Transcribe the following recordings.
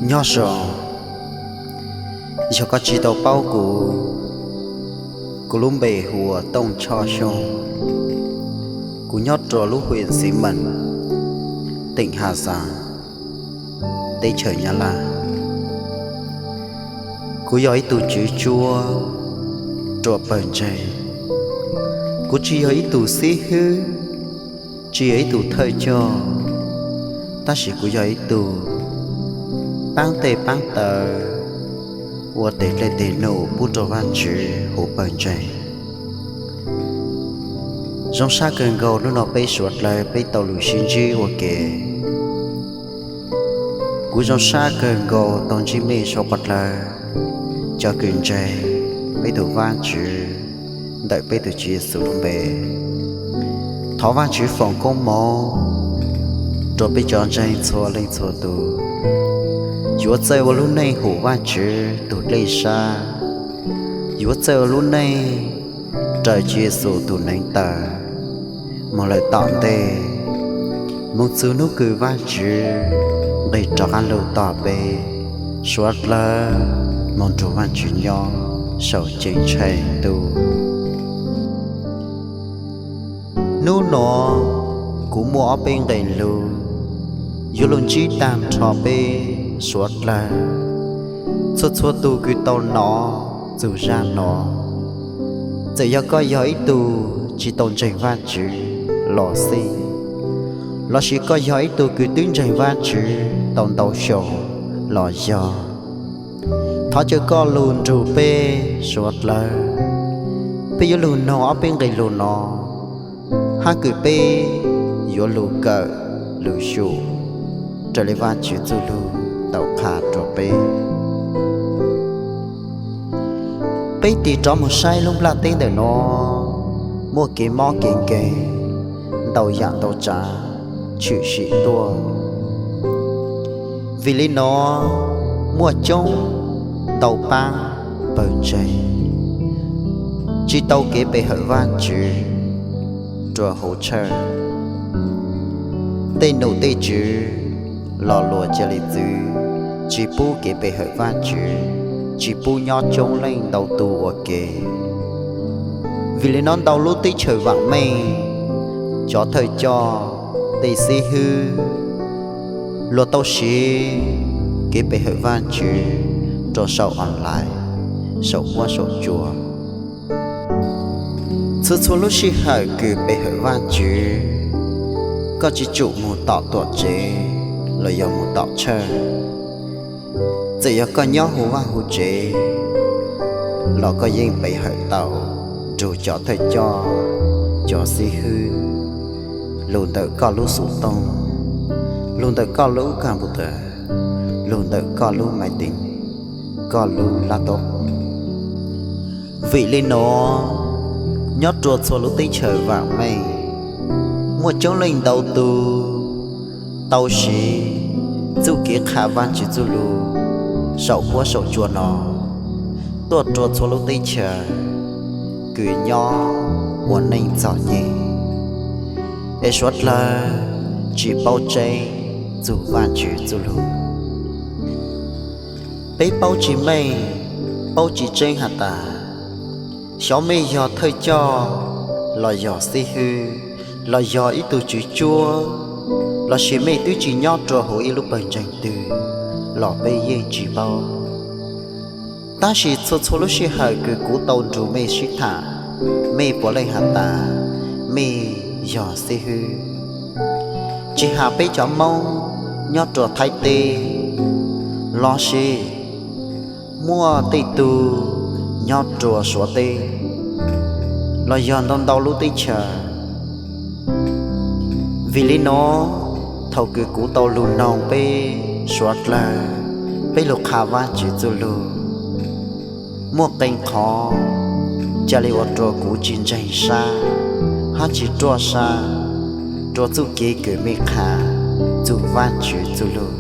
Nyob zoo, yog koj tsis tau paub kuv, kuv lub npe hu ua Tooj Choj Xyooj. Kuv nyob rua lub hwm Xiv Mees, teem Has Xas, teb chaws Nyab Laj. Kuv yog ib tug tswv tsuab rua pawg ntseeg. Kuv tsis yog ib tug xib hwb, tsis yog ib tug thawj coj, tab sis kuv yog ib tug paab tej paab taw, ua tes dlej tes num pub rua Vaajtswv huv pawg ntseeg. Zoo sab kawg nkaus hnub no peb suav dlawg peb tau lug sib ntsib ua ke. Kuv zoo sab kawg nkaus tau ntsib mej suav dlawg cov kws ntseeg peb tug Vaajtswv ntawm peb tug Tswv Yexus lub npe. Thov Vaajtswv foom koob moov rua peb cov ntseeg txhua leej txhua tug. Yuav txawj ua lub neej hum Vaajtswv tug dlej sab, yuav txawj ua lub neej raws Tswv Yexus tug neev taw moog lawm tom ntej, moog txug hnub kws Vaajtswv nqis rov qaab lug tog peb suav dlawg moog nrug Vaajtswv nyob saum ceeb tsheej ntuj. Hnub nuav kuv muaj ob peb nqe lug yuav lug ntsib taag nrho peb suav dlawg txhua txhua tug kws tau nov txug zaaj nuav. Txawm yog koj yog ib tug tsis tau ntseeg Vaajtswv los xij, lossis koj yog ib tug kws twb ntseeg Vaajtswv tau ntau xyoo los yog, thov caw koj lug nrug peb suav dlawg, peb yuav lug noog ob peb nqe lug no, hab kws peb yuav lug kawm lug xyum raws le Vaajtswv txuj lug tau qha rua peb. Peb tig rov moog saib lub nplaj teb ntawm nuav muaj kev mob kev nkeeg, ntau yaam ntau tsaav tshwm sim tuaj. Vim le nuav muaj coob ntau paab pawg ntseeg tsis tau kev pe hawm Vaajtswv rua hauv tshawj. Tej num tej tswv lo lus ca le txwv tsis pub kev pe hawm Vaajtswv, tsis pub nyob coob leej ntau tug ua ke. Vim le nuav ntau lub teb chaws vaam meej, cov thawj coj, tej xib hwb luag tau siv kev pe hawm Vaajtswv rua saum online, saum huab saum cua. Txhua txhua lub sij hawm kws pe hawm Vaajtswv, koj tsis tsum moog tom tuam tsev los yog moog tom tshawj. Txawm yog koj nyob huv vaaj huv tsev los koj yeej pe hawm tau nrug cov thawj coj, cov xib hwb, lug ntawm koj lub xuv tooj, lug ntawm koj lub computer, lug ntawm koj lub maiv teev, koj lub laptop. Vim le nuav, nyob rua txhua lub teb chaws vaam meej, muaj coob leej ntau tug tau siv txuj kev qha Vaajtswv txuj lug saum huab saum cua no tuaj rua txhua lub teb chaws kws nyob ua neej txom nyem, es suav dlawg tsis paub tseeb txug Vaajtswv txuj lug. Peb paub tsis meej, paub tsis tseeb has tas, xyov mej yog thawj coj los yog xib hwb los yog ib tug tswv tsuab, lossis mej twb tsis nyob rua huv ib lub pawg ntseeg twg los peb yeej tsis paub. Tab sis txhua txhua lub sij hawm kws kuv tau nrug mej sib tham, mej puav leej has tas mej yog xib hwb. Tsis has peb cov Moob nyob rua Thaib teb, lossis muaj tej tug nyob rua Suav teb, los yog ntau ntau lub teb chaws. Vim le nuav, thaum kws kuv tau lug noog peb suav dlawg, peb lug qha Vaajtswv txuj lug, muaj qee qhov ca le ua rua kuv tsis ntseeg sab hab tsis ruaj sab rua txuj kev kws mej qha txug Vaajtswv txuj lug.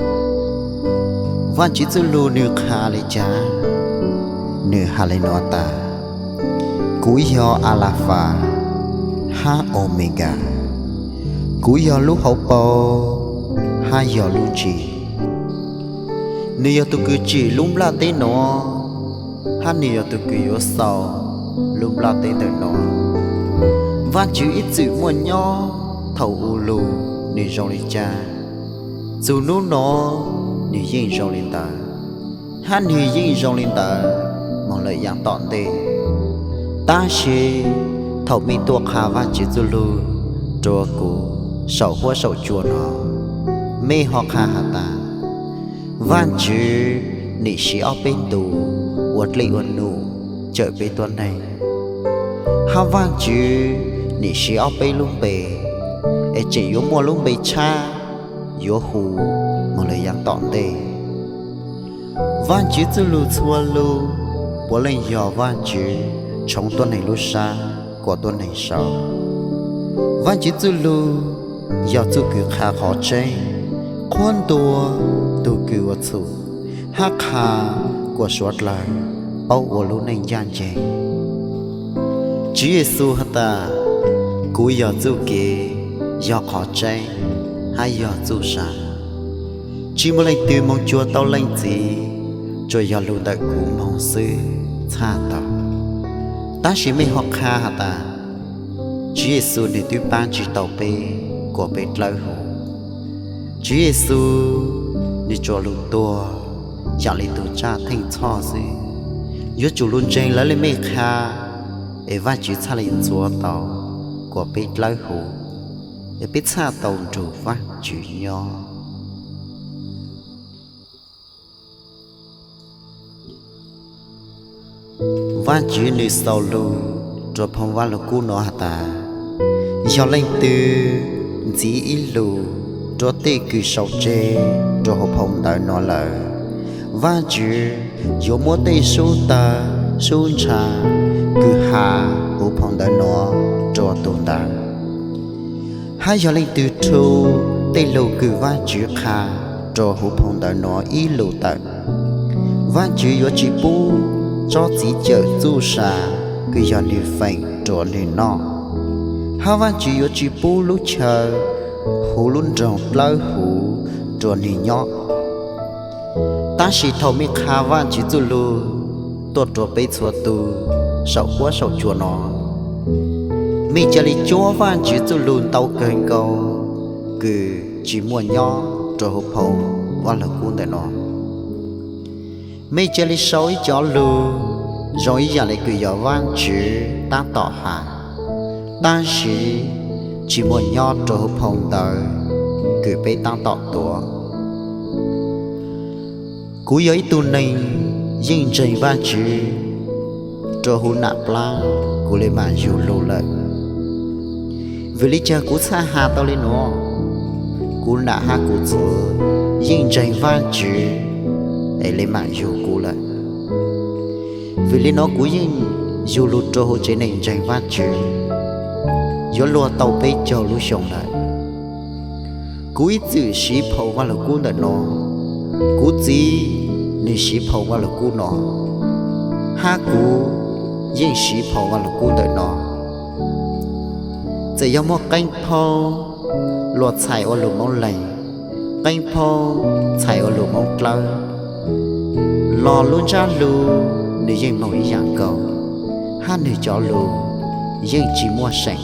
Vaajtswv txuj lug nwg qha le caag? Nwg has le nuav tas, kuv yog Alafas hab Omegas, kuv yog lub hauv paug hab yog lub ntsis. Nws yog tus kws tsim lub nplaj teb nuav, hab nwg yog tus kws yuav xaus lub nplaj teb ntawm nuav. Vaajtswv ib txwm muaj nyob thaus u lug nwg zoo le caag, txug nub nuav nwg yeej zoo le ntawd, hab nwg yeej zoo le ntawd moog lawm yaav tom ntej. Tab sis thaum mej tuaj qha Vaajtswv txuj lug rua kuv saum huab saum cua nuav, mej ho qha has tas, Vaajtswv nim siv ob peb ntus ua dlej ua num cawm peb tuab neeg, hab Vaajtswv nim siv ob peb lub npe es tseem yuav muaj lub npe tshab yuav hu moog lawm yaav tom ntej. Vaajtswv txuj lug txhua lug puav leej yog Vaajtswv tshoov tuab neeg lub sab kuas tuab neeg sau. Vaajtswv txuj lug yog txuj kws qha qhov tseeb, qhuab ntuas tug kws ua txhum, hab qha kuas suav dlawg paub ua lub neej ncaaj nceeg. Tswv Yexus has tas, Kuv yog txuj kev, yog qhov tseeb, hab yog txuj sa. Tsi muaj leej twg moog cuag tau Leej Txiv, tsuas yog lug ntawm kuv moog xwb txhaj tau. Tab sis mej ho qha has tas, Tswv Yexus nwg twb paab tsi tau peb kuas peb dlawb huv. Tswv Yexus nwg tsuas lug tuag yaam le tug tsaj theej txhoj xwb. Yuav tsum lug ntseeg lawv le mej qha, es Vaajtswv txhaj le ntxuav tau kuas peb dlawb huv, es peb txhaj tau nrug Vaajtswv nyob. Vaajtswv nwg xaus lug rua phoo Vaaj Lug Kub nuav has tas, yog leej twg ntxiv ib lug rua tej kws sau tseg rua huv phoo ntawv nuav lawm, Vaajtswv yuav muab tej sub tawg sub ntsha kws has huv phoo ntawv nuav rua tug ntawd. Hab yog leej twg rhu tej lug kws Vaajtswv qha rua huv phoo ntawv nuav ib lug tawm, Vaajtswv yuav tsi pub tsob txiv cawm txuj sa kws yog nwg feem rua nwg noj, hab Vaajtswv yuav tsi pub lub chaw huv lub nroog dlawb huv rua nwg nyob. Tab sis thaum mej qha Vaajtswv txuj lug tuaj rua peb txhua tug saum huab saum cua nuav, mej ca le cuab Vaajtswv txuj lug ntau kawg nkaus kws tsi muaj nyob rua huv phoo Vaaj Lug Kub ntawm nuav. Mej ca le sau ib cov lug zoo ib yaam le kws yog Vaajtswv taab tom has, tab sis tsi muaj nyob rua huv phoo ntawv kws peb taab tom tuav. Kuv yog ib tug neeg yeej ntseeg Vaajtswv, rua huv nam plab kuv le maam yug lug lawm. Vim le caag kuv txhaj has tau le nuav? Kuv nam hab kuv txwv yeej ntseeg Vaajtswv es le maam yug kuv lawm. Vim le nuav kuv yeej yug lug rua huv tsev neeg ntseeg Vaajtswv yuav luag tau peb caug lub xyoo lawm. Kuv ib txwm siv phoo Vaaj Lug Kub ntawm nuav, kuv txiv nwg siv phoo Vaaj Lug Kub nuav, hab kuv yeej siv phoo Vaaj Lug Kub ntawm nuav. Txawm yog muaj qeeb phoob luag txhais ua lug Moob Leeg, qeeb phoob txhais ua lug Moob Dlawb, los lub ntsab lug nwg yeej moog ib yaam nkaus, hab nwg cov lug yeej tsi muaj seem.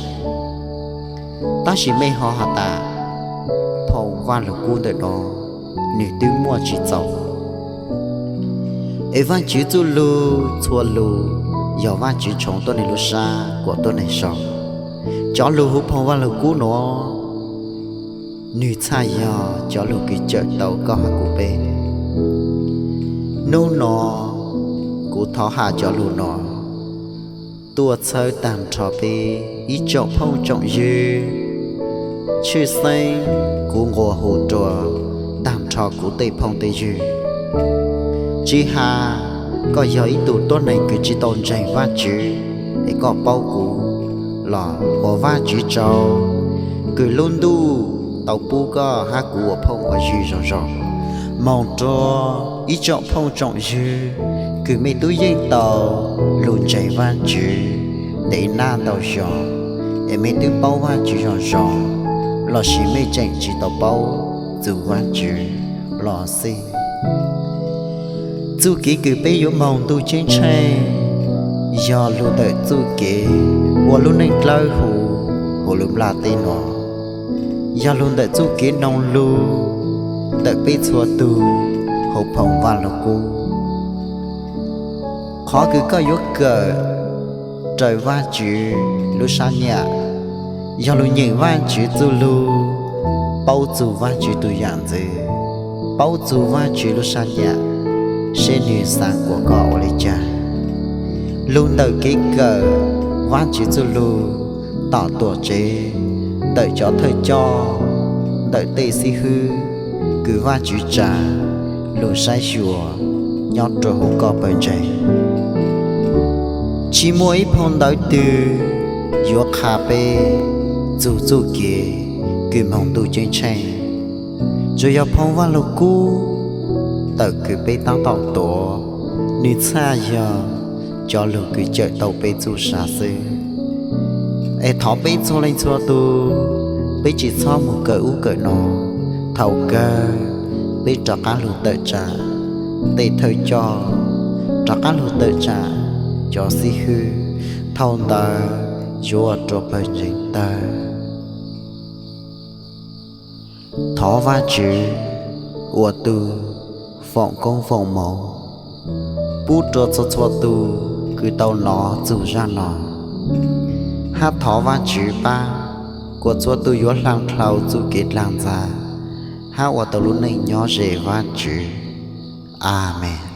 Tab sis mej ho has tas, phoo Vaaj Lug Kub ntawm nuav nwg twb muaj tsi txaus. Es Vaajtswv txuj lug txhua lug yog Vaajtswv tshoov tuab neeg lub sab kuas tuab neeg sau. Cov lug huv phoo Vaaj Lug Kub nuav, nwg txhaj yog cov lug kws cawm tau koj hab kuv peb. Nub nuav kuv thov has cov lug nuav tuaj txhawb taag nrho peb ib tsoom phooj tsoom ywg, tshwj xeeb kuv nqua hu rua taag nrho kuv tej phooj tej ywg. Tsi has koj yog ib tug tuab neeg kws tsi tau ntseeg Vaajtswv, es koj paub kuv los ua Vaajtswv tsaug kws lub ntuj tau pub koj hab kuv ua phooj ua ywg zoo zoo. Moog rua ib tsoom phooj tsoom ywg kws mej tub yeej tau lug ntseeg Vaajtswv ntev naj ntau xyoo, es mej twb paub Vaajtswv zoo zoo, lossis mej tseem tsi tau paub txug Vaajtswv los xij. Txuj kev kws peb yuav moog ntuj ceeb tsheej yog lug ntawm txuj kev ua lub neej dlawb huv huv lub nplaj teb nuav, yog lug ntawm txuj kev noog lug ntawm peb txhua tug huv phoom Vaaj Lug Kub. Qhov kws koj yuav kawm raws Vaajtswv lub sab nyam yog lug nyeem Vaajtswv txuj lug, paub txug Vaajtswv tug yaam ntxwv, paub txug Vaajtswv lub sab nyam, seb nwg xaav kuas koj ua le caag. Lug ntawm kev kawm Vaajtswv txuj lug tom tuam tsev, ntawm cov thawj coj, ntawm tej xib hwb kws Vaajtswv tsaa lug saib xyuas nyob rua huv koj pawg ntseeg. Tsi muaj ib phoo ntawv twg yuav qha peb txug txuj kev kws moog ntuj ceeb tsheej, tsuas yog phoom Vaaj Lug Kub ntawm kws peb taab tom tuav, nwg txhaj yog cov lug kws cawm tau peb txuj sa xwb. Es thov peb txhua leej txhua tug, peb tsi txhob moog kawm ub kawm no, thaus kawg peb rov qaab lug tawm tsaam tej thawj coj, rov qaab lug tawm tsaam cov xib hwb, thaus ntawd yuav ua rua pawg ntseeg tawg. Thov Vaajtswv ua tug foom koob foom moov pub rua txhua txhua tug kws tau nov txug zaaj no, hab thov Vaajtswv paab kuas txhua tug yuav hlaag dlhau txuj kev dlaag ntxag hab ua tau lub neej nyob ze Vaajtswv. Amees.